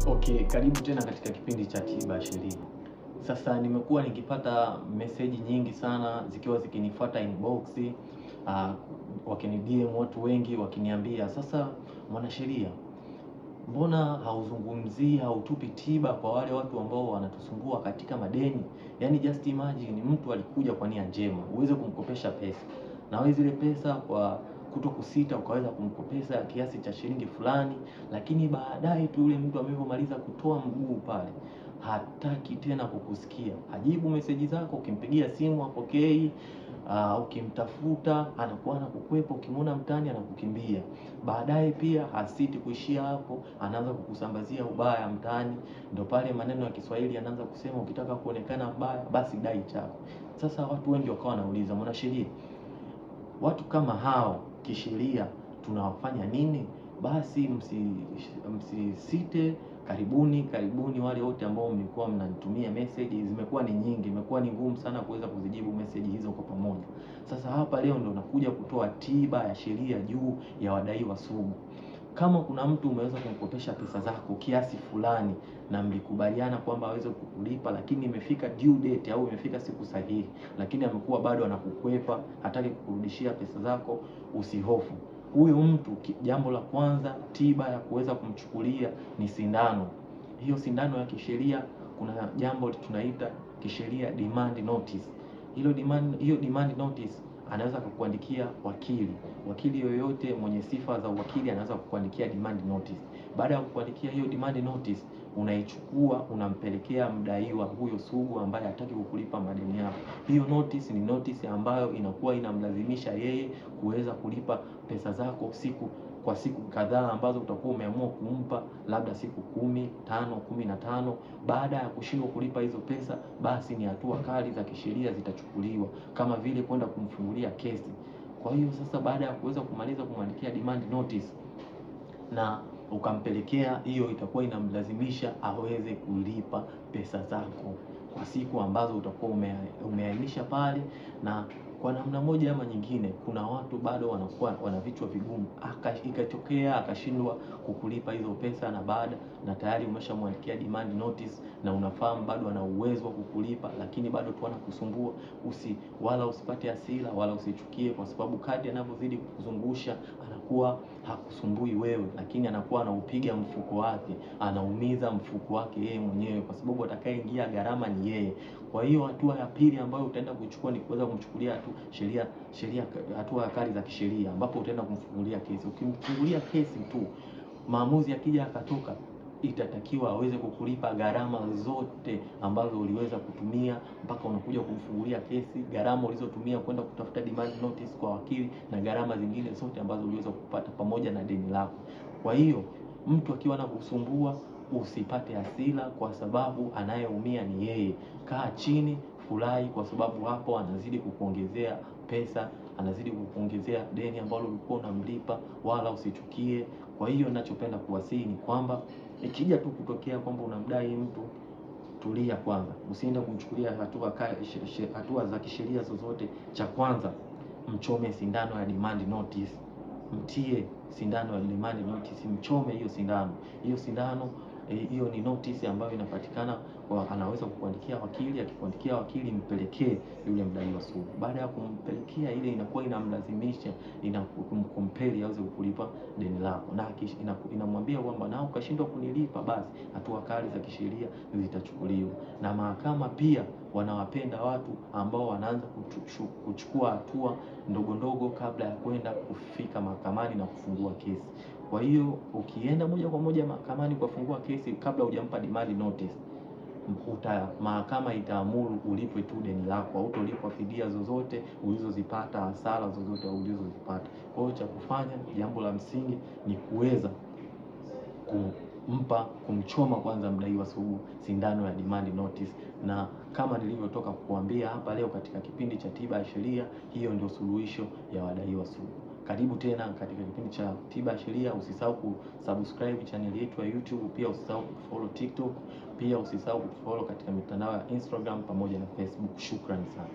Okay, karibu tena katika kipindi cha Tiba ya Sheria. Sasa nimekuwa nikipata meseji nyingi sana zikiwa zikinifuata inbox, wakini DM watu wengi wakiniambia, sasa mwanasheria, mbona hauzungumzii, hautupi tiba kwa wale watu ambao wanatusumbua katika madeni? Yaani just imagine mtu alikuja kwa nia njema, uweze kumkopesha pesa na wewe zile pesa kwa kuto kusita ukaweza kumkopesha kiasi cha shilingi fulani, lakini baadaye tu yule mtu amevyomaliza kutoa mguu pale hataki tena kukusikia, hajibu meseji zako, ukimpigia simu hapokei, ukimtafuta anakuwa anakukwepa, ukimwona mtaani anakukimbia. Baadaye pia hasiti kuishia hapo, anaanza kukusambazia ubaya mtaani. Ndo pale maneno ya Kiswahili anaanza kusema, ukitaka kuonekana mbaya basi dai chako. Sasa watu wengi wakawa wanauliza, mwanasheria, watu kama hao kisheria tunawafanya nini? Basi msisite, karibuni karibuni wale wote ambao mlikuwa mnanitumia message, zimekuwa ni nyingi, imekuwa ni ngumu sana kuweza kuzijibu message hizo kwa pamoja. Sasa hapa leo ndo nakuja kutoa tiba ya sheria juu ya wadaiwa sugu. Kama kuna mtu umeweza kumkopesha pesa zako kiasi fulani na mlikubaliana kwamba aweze kukulipa, lakini imefika due date au imefika siku sahihi, lakini amekuwa bado anakukwepa, hataki kukurudishia pesa zako, usihofu. Huyu mtu, jambo la kwanza, tiba ya kuweza kumchukulia ni sindano. Hiyo sindano ya kisheria, kuna jambo tunaita kisheria demand notice. Hiyo demand notice anaweza kukuandikia wakili. Wakili yoyote mwenye sifa za uwakili anaweza kukuandikia demand notice. Baada ya kukuandikia hiyo demand notice, unaichukua unampelekea mdaiwa huyo sugu ambaye hataki kukulipa madeni yako. Hiyo notice ni notice ambayo inakuwa inamlazimisha yeye kuweza kulipa pesa zako siku kwa siku kadhaa ambazo utakuwa umeamua kumpa, labda siku 10, 5, 15. Baada ya kushindwa kulipa hizo pesa, basi ni hatua kali za kisheria zitachukuliwa, kama vile kwenda kumfungulia kesi. Kwa hiyo sasa, baada ya kuweza kumaliza kumwandikia demand notice na ukampelekea hiyo, itakuwa inamlazimisha aweze kulipa pesa zako kwa siku ambazo utakuwa umeainisha pale. Na kwa namna moja ama nyingine, kuna watu bado wanakuwa wana vichwa vigumu, ikatokea akashindwa kukulipa hizo pesa, na baada na tayari umeshamwandikia demand notice na unafahamu bado ana uwezo wa kukulipa, lakini bado tu anakusumbua. Wala usipate hasira wala usichukie, kwa sababu kadri anavyozidi kukuzungusha anakuwa hakusumbui wewe, lakini anakuwa anaupiga mfuko wake, anaumiza mfuko wake yeye mwenyewe, kwa sababu atakayeingia gharama ni yeye. Kwa hiyo hatua ya pili ambayo utaenda kuchukua ni kuweza kumchukulia hatua kali za kisheria, ambapo utaenda kumfungulia kesi. Ukimfungulia kesi tu, maamuzi yakija akatoka, itatakiwa aweze kukulipa gharama zote ambazo uliweza kutumia mpaka unakuja kumfungulia kesi, gharama ulizotumia kwenda kutafuta demand notice kwa wakili na gharama zingine zote ambazo uliweza kupata pamoja na deni lako. Kwa hiyo mtu akiwa anakusumbua usipate hasira, kwa sababu anayeumia ni yeye. Kaa chini, furahi, kwa sababu hapo anazidi kukuongezea pesa, anazidi kukuongezea deni ambalo ulikuwa unamlipa, wala usichukie. Kwa hiyo ninachopenda kuwasihi ni kwamba ikija tu kutokea kwamba unamdai mtu, tulia kwanza, usiende kumchukulia hatua za kisheria zozote. Cha kwanza, mchome sindano ya demand notice, mtie sindano ya demand notice, mchome hiyo sindano. Hiyo sindano hiyo ni notice ambayo inapatikana kwa, anaweza kukuandikia wakili. Akikuandikia wakili, mpelekee yule mdaiwa sugu. Baada ya kumpelekea ile, inakuwa inamlazimisha, inakumkompeli aweze kukulipa deni lako, na inamwambia kwamba na ukashindwa kunilipa, basi hatua kali za kisheria zitachukuliwa. Na mahakama pia wanawapenda watu ambao wanaanza kuchukua hatua ndogo ndogo kabla ya kwenda kufika mahakamani na kufungua kesi. Kwa hiyo ukienda moja kwa moja mahakamani kufungua kesi kabla hujampa demand notice, mahakama itaamuru ulipwe tu deni lako, hautolipwa fidia zozote ulizozipata, hasara zozote ulizozipata. Kwa hiyo cha kufanya, jambo la msingi ni kuweza kumchoma kwanza mdaiwa sugu sindano ya demand notice. Na kama nilivyotoka kukuambia hapa leo katika kipindi cha Tiba ya Sheria, hiyo ndio suluhisho ya wadaiwa sugu. Karibu tena katika kipindi cha Tiba ya Sheria. Usisahau kusubscribe channel yetu ya YouTube, pia usisahau kufollow TikTok, pia usisahau kufollow katika mitandao ya Instagram pamoja na Facebook. Shukrani sana.